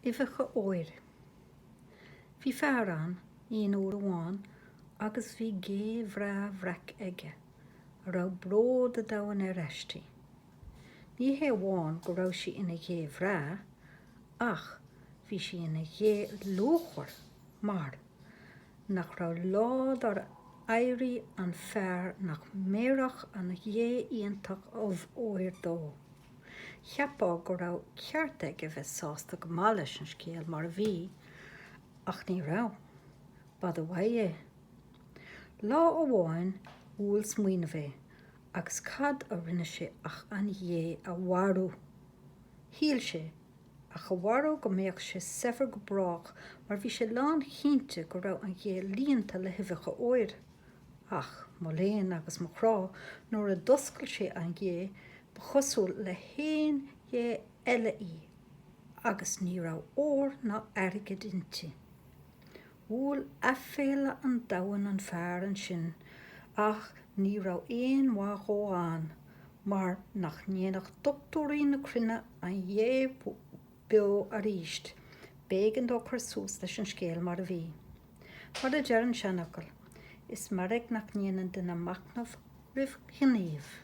Uibheacha óir. Bhí fear ann aon uair amháin agus bhí gé bhreá bhreac aige a raibh bród a' domhain air aisti. Ní hé amháin go raibh sí ina ghé bhreá ach bhí sí ina ghé luachmhar mar nach raibh lá dár éirigh an fear nach mbéarfadh an ghé iontach ubh óir dó. Cheapfá go raibh ceart aige bheith sásta go maith leis an scéal mar a bhí, ach ní raibh. B'fhada uaidh é. Lá amháin bhuail smaoineamh é agus cad a rinne sé ach an ghé a mharú. Shíl sé, ach a mharú go mbeadh sé saibhir go brách mar bhí sé lánchinnte go raibh an ghé líonta le huibheacha óir. Ach, mo léan agus mo chrá, nuair a d'oscail sé an ghé, ba chosúil le haon ghé eile í agus ní raibh ór ná airgead inti. Bhuail aiféala an domhain an fear ansin ach ní raibh aon mhaith dhó ann mar nach ndéanfadh dochtúirí na cruinne an ghé beo aríst, b'éigean dó cur suas leis an scéal mar a bhí. Mar a deir an seanfhocal, is mairg nach ndéanann duine machnamh roimh ghníomh.